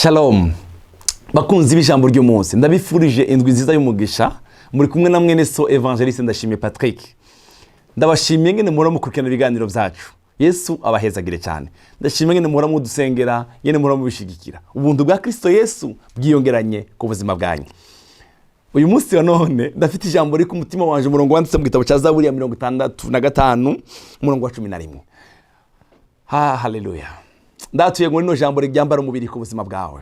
Shalom bakunzi b'ijambo ry'umunsi, ndabifurije indwi nziza y'umugisha. Muri kumwe na mwene so Evangeliste Ndashimiye Patrick. Ndabashimiye ngene muhora mukurikirana ibiganiro byacu. Yesu abahezagire cyane. Ndashimiye ngene muhora mudusengera, ngene muhora mubishigikira. Ubuntu bwa Kristo Yesu bwiyongeranye ku buzima bwanyu. Uyu munsi wa none ndafite ijambo riri ku mutima wanje, umurongo wanditse mu gitabo cya Zaburi ya 65, umurongo wa 11. Ha, haleluya! Ndatuye ngo rino jambo ryambara umubiri ku buzima bwawe.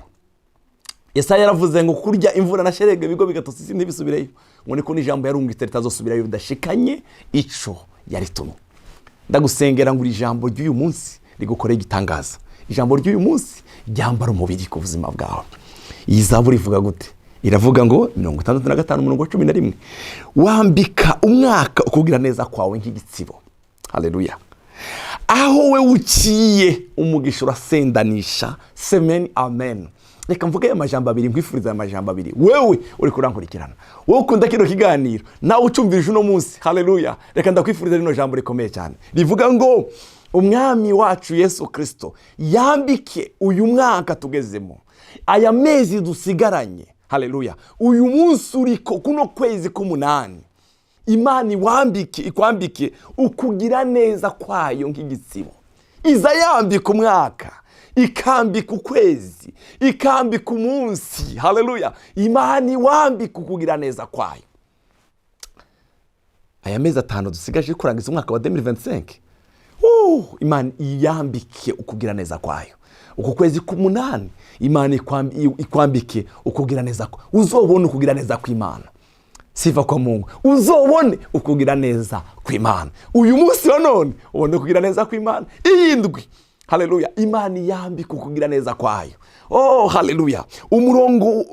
Yesaya yaravuze ngo kurya imvura na sherege ibigo bigatosa isi ntibisubireyo, ngo niko n'ijambo yarungitse ritazosubirayo bidashikanye ico yaritumye. Ndagusengera ngo iri jambo ry'uyu munsi rigukore igitangaza. Ijambo ry'uyu munsi ryambara umubiri ku buzima bwawe. Iyi zaburi ivuga gute? Iravuga ngo 65, umurongo wa 11: "Wambika umwaka ukubwira neza kwawe nk'igitsibo." Haleluya! Aho we uciye umugisha urasendanisha. Amen, amen. Reka mvuge aya majambo abiri, nkwifuriza aya majambo abiri. Wewe uri kurankurikirana, wowe ukunda kino kiganiro, nawe ucumvirije uno munsi, haleluya, reka ndakwifuriza rino jambo rikomeye cyane rivuga ngo Umwami wacu Yesu Kirisito yambike uyu mwaka tugezemo, aya mezi dusigaranye, haleluya, uyu munsi uriko, kuno kwezi k'umunani, Imana iwambike, ikwambike ukugira neza kwayo nk'igitsibo. Iza yambika umwaka, ikambika ukwezi, ikambika umunsi. Haleluya! Imana iwambika ukugira neza kwayo. Aya mezi 5 dusigaje kurangiza umwaka wa 2025, Imana iyambike ukugira neza kwayo. Uku kwezi k'umunani Imana ikwambike ukugira neza kwayo. Uzobone ukugira neza kw'Imana. Sifa kwa Mungu! Uzobone ukugira neza kw'Imana. Uyu munsi wa none ubone ukugira neza kw'Imana. Iyi ndwi, haleluya, Imana iyambika ukugira neza kwayo. Oh, haleluya! Umurongo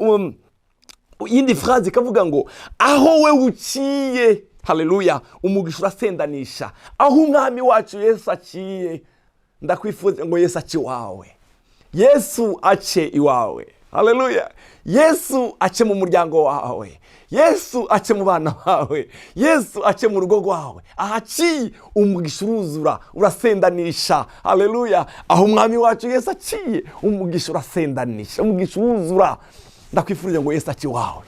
iyindi phrase ikavuga ngo aho we uciye, haleluya, umugisha urasendanisha. Aho Umwami wacu Yesu aciye, ndakwifuza ngo Yesu ace iwawe. Yesu ace iwawe. Haleluya! Yesu ace mu muryango wawe, Yesu ace mu bana bawe, Yesu ace mu rugo rwawe. Ahaciye umugisha uruzura, urasendanisha. Haleluya! Aho Umwami wacu Yesu aciye, umugisha urasendanisha, umugisha uruzura. Ndakwifurije ngo Yesu ace iwawe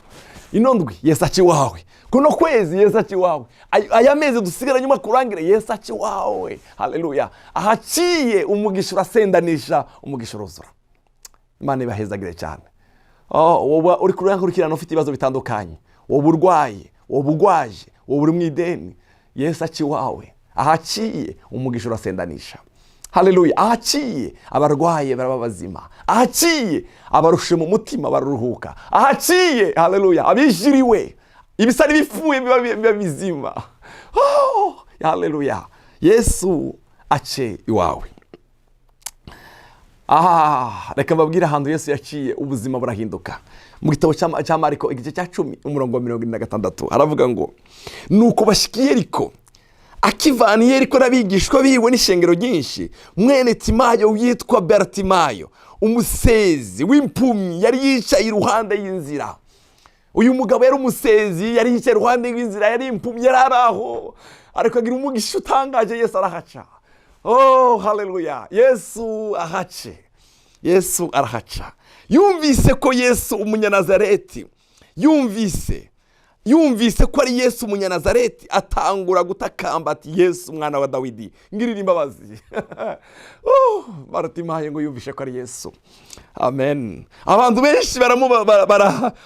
ino ndwi, Yesu ace iwawe kuno kwezi, Yesu ace iwawe aya mezi dusigara nyuma kurangire, Yesu ace iwawe. Haleluya! Ahaciye umugisha urasendanisha, umugisha uruzura. Imana ibahezagire cyane. Oh, wowe uri kurankurikirana ufite ibibazo bitandukanye, wowe urwaye, wowe urwaje, wowe uri mu ideni, Yesu aca iwawe. Ahaciye umugisha urasendanisha. Haleluya! Ahaciye abarwaye baraba bazima, ahaciye abarushe mu mutima bararuhuka, ahaciye, haleluya, abijiriwe ibisa n'ibipfuye biba bizima. Oh, haleluya! Yesu ace iwawe. Ah, reka mbabwire ahantu Yesu yaciye ubuzima burahinduka. Mu gitabo cya Mariko, igice cya 10, umurongo wa 46, haravuga ngo: "Nuko bashyika i Yeriko. Akivana i Yeriko n'abigishwa biwe n'ishengero ryinshi, mwene Timayo witwa Bertimayo, umusezi w'impumyi, yari yicaye iruhande y'inzira." Uyu mugabo yari umusezi, yari yicaye iruhande rw'inzira, yari impumyi, yari ari aho, ariko agira umugisha utangaje, Yesu arahaca. Oh, haleluya! Yesu ahace, Yesu arahaca. Yumvise ko Yesu Umunyanazareti, yumvise ko ari Yesu Umunyanazareti, atangura gutakamba ati: "Yesu mwana wa Dawidi, ngirira imbabazi." Oh, Baratimayo ngo yumvishe ko ari Yesu. Amen. Abantu benshi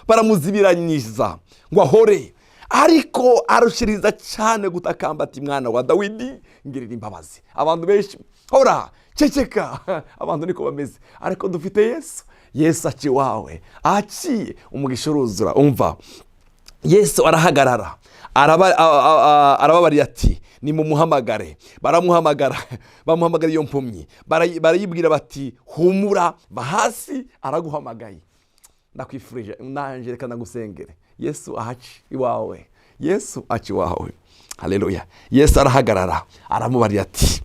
baramuzibiranyiza ngo ahore, ariko arushiriza cyane gutakamba ati: "Mwana wa Dawidi, ngirira imbabazi." Abantu benshi: "Hora, ceceka." Abantu niko bameze, ariko dufite Yesu. Yesu aca iwawe. Ahaciye umugisha uruzura. Umva, Yesu arahagarara, arababarira ati: "Nimumuhamagare." Baramuhamagara, bamuhamagara iyo mpumyi, barayibwira bati: "Humura, va hasi, araguhamagaye." Ndakwifurije nanjye, reka ndagusengere. Yesu ahaci iwawe, Yesu aca iwawe. Haleluya! Yesu arahagarara, aramubarira ati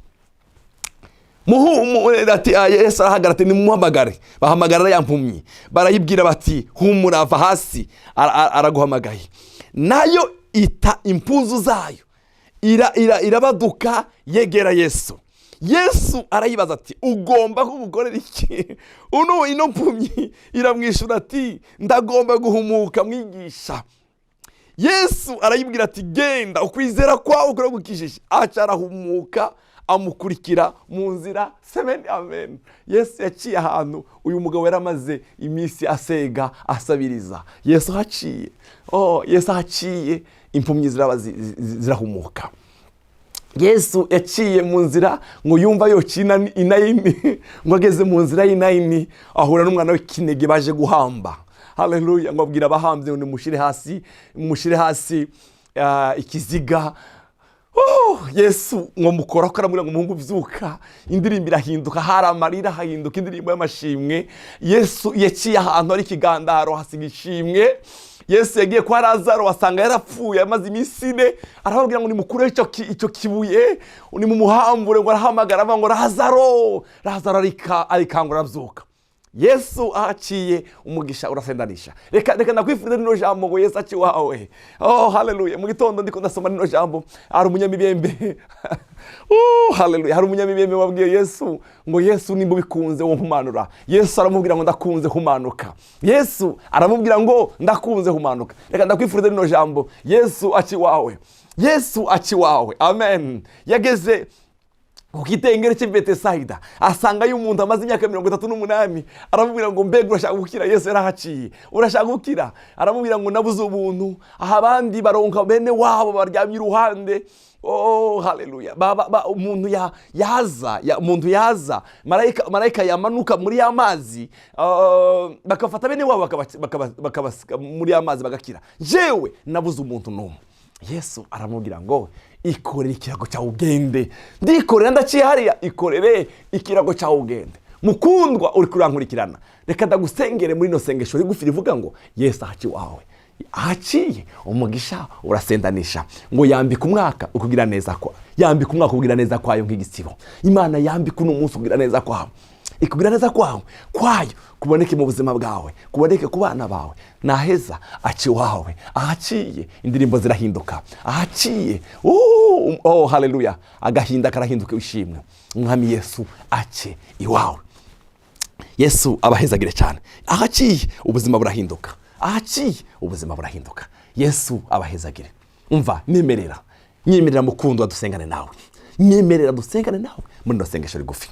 ati Yesu arahagarara ati: "Nimumuhamagare." Bahamagara ya mpumyi, barayibwira bati: "Humura, va hasi, araguhamagaye." Nayo ita impuzu zayo, irabaduka, yegera Yesu. Yesu arayibaza ati: "Ugomba ko ngukorera iki?" Uno ino mpumyi iramwishyura ati: "Ndagomba guhumuka, mwigisha." Yesu arayibwira ati: "Genda, ukwizera kwawe kuragukijije." Aca arahumuka, amukurikira mu nzira. Amen, amen. Yesu yaciye ahantu uyu mugabo yari amaze iminsi asega, asabiriza. Yesu ahaciye, oh, Yesu ahaciye, impumyi ziraba zirahumuka. Yesu yaciye mu nzira ngo yumva yoca inayini. Ngo ageze mu nzira y'inayini, ahura n'umwana w'ikinege baje guhamba. Haleluya! Ngo abwira abahambye ngo: "Nimushyire hasi, mushyire hasi ikiziga." Oh, Yesu ngo mukora ko aramubwira ngo: "Umuhungu, byuka." Indirimbo irahinduka, hari amarira hahinduka indirimbo y'amashimwe. Yesu yaciye ahantu hari ikigandaro, hasiga ishimwe. Yesu yagiye kwa Lazaro, asanga yarapfuye amaze iminsi 4. Arababwira ngo: "Nimukureho icyo kibuye, nimumuhambure." Ngo arahamagara avuga ngo: "Lazaro, Lazaro!" Arikangura, arabyuka. Yesu ahaciye, umugisha urasendanisha. Reka ndakwifuriza rino jambo ngo Yesu aci iwawe. Oh, haleluya! Mu gitondo ndiko ndasoma rino jambo, hari umunyamibembe. Oh, haleluya! Hari umunyamibembe wabwiye Yesu ngo: "Yesu, nimba ubikunze wo humanura." Yesu aramubwira ngo: "Ndakunze, humanuka." Yesu aramubwira ngo: "Ndakunze, humanuka." Reka ndakwifuriza rino jambo: Yesu aci iwawe, Yesu aci iwawe. Amen. Yageze ku kitengere cy'i Betesayida, asangayo umuntu amaze imyaka 38. Aramubwira ngo: "Mbega urashaka gukira?" Yesu yarahaciye. "Urashaka gukira?" Aramubwira ngo: "Nabuze ubuntu aho abandi baronka bene wabo baryamye iruhande." Oh, haleluya! Umuntu yaza umuntu yaza, marayika yamanuka muri ya mazi, bakafata bene wabo bakabasiga muri ya mazi bagakira. Jewe nabuze umuntu n'umwe. Yesu aramubwira ngo: "Ikorere ikirago cyawe ugende." "Ndikorera, ndaciye hariya." "Ikorere ikirago cyawe ugende." Mukundwa uri kurankurikirana, reka ndagusengere muri ino sengesho rigufi rivuga ngo: Yesu ahaci iwawe. Ahaciye, umugisha urasendanisha. Ngo yambika umwaka ukugira neza kwa yambika umwaka ukugira neza kwayo nk'igisibo. Imana yambika uno munsi ukugira neza kwawe, ikugira neza kwawe kwayo kuboneke mu buzima bwawe, kuboneke ku bana bawe. Naheza aca iwawe. Ahaciye, indirimbo zirahinduka. Ahaciye, oh, haleluya, agahinda karahinduka ishimwe. Umwami Yesu ace iwawe. Yesu abahezagire cyane. Ahaciye, ubuzima burahinduka. Ahaciye, ubuzima burahinduka. Yesu abahezagire. Umva, nyemerera, nyemerera mukundwa dusengane nawe, nyemerera dusengane nawe muri ino sengesho rigufi.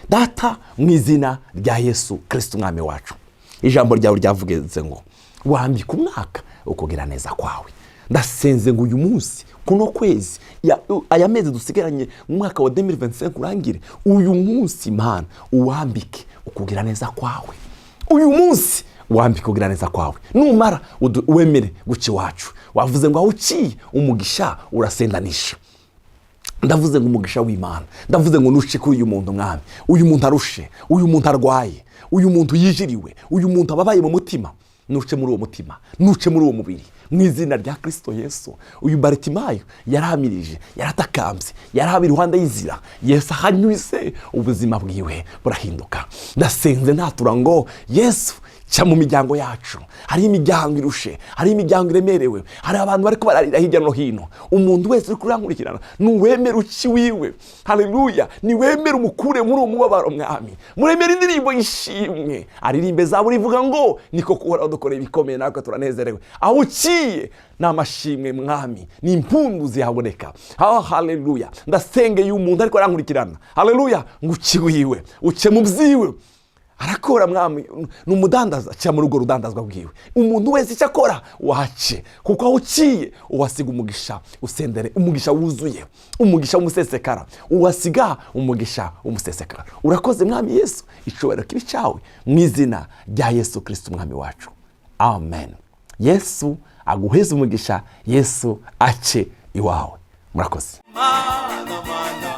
Data, mu izina rya Yesu Kirisiti umwami wacu, ijambo ryawe ryavuze ngo wambika umwaka ukugira neza kwawe. Ndasenze ngo uyu munsi, kuno kwezi, aya mezi dusigaranye mu mwaka wa 2025 urangire, uyu munsi Mana uwambike ukugira neza kwawe. Uyu munsi wambike ukugira neza kwawe. Numara wemere guca iwacu. Wavuze ngo aho uciye, umugisha urasendanisha. Ndavuze ngo umugisha w'Imana, ndavuze ngo nuce kuri uyu muntu, mwami. Uyu muntu arushe, uyu muntu arwaye, uyu muntu yijiriwe, uyu muntu ababaye mu mutima, nuce muri uwo mutima, nuce muri uwo mubiri, mu izina rya Kirisito Yesu. Uyu Baritimayo yarahamirije, yaratakambye, yarahaba iruhande y'inzira. Yesu ahanyuze, ubuzima bwiwe burahinduka. Ndasenze ntatura ngo: Yesu, ca mu miryango yacu. Hari imiryango irushe, hari imiryango iremerewe, hari abantu bari bararira hirya no hino. Umuntu wese uri kurankurikirana, nuwemere uci wiwe. Haleluya! Niwemere umukure muri uwo mubabaro, mwami. Muremere indirimbo y'ishimwe, aririmbe zaburi ivuga ngo: "Niko kuhoraho dukoreye ibikomeye, natwe turanezerewe." Aho uciye ni amashimwe, mwami, ni impundu zihaboneka. Oh, haleluya! Ndasengeye umuntu ariko arankurikirana, haleluya, ngo uci wiwe, uce mu byiwe. Arakora, mwami, ni umudandaza, aca muri urwo rudandazwa bwiwe. Umuntu wese icyo akora wace, kuko aho uciye uhasiga umugisha usendere, umugisha wuzuye, umugisha w'umusesekara, uhasiga umugisha w'umusesekara. Urakoze, mwami Yesu. Icyubahiro kibi cyawe, mu izina rya Yesu Kirisiti umwami wacu, amen. Yesu aguheze umugisha. Yesu ace iwawe. Murakoze. Mana, mana.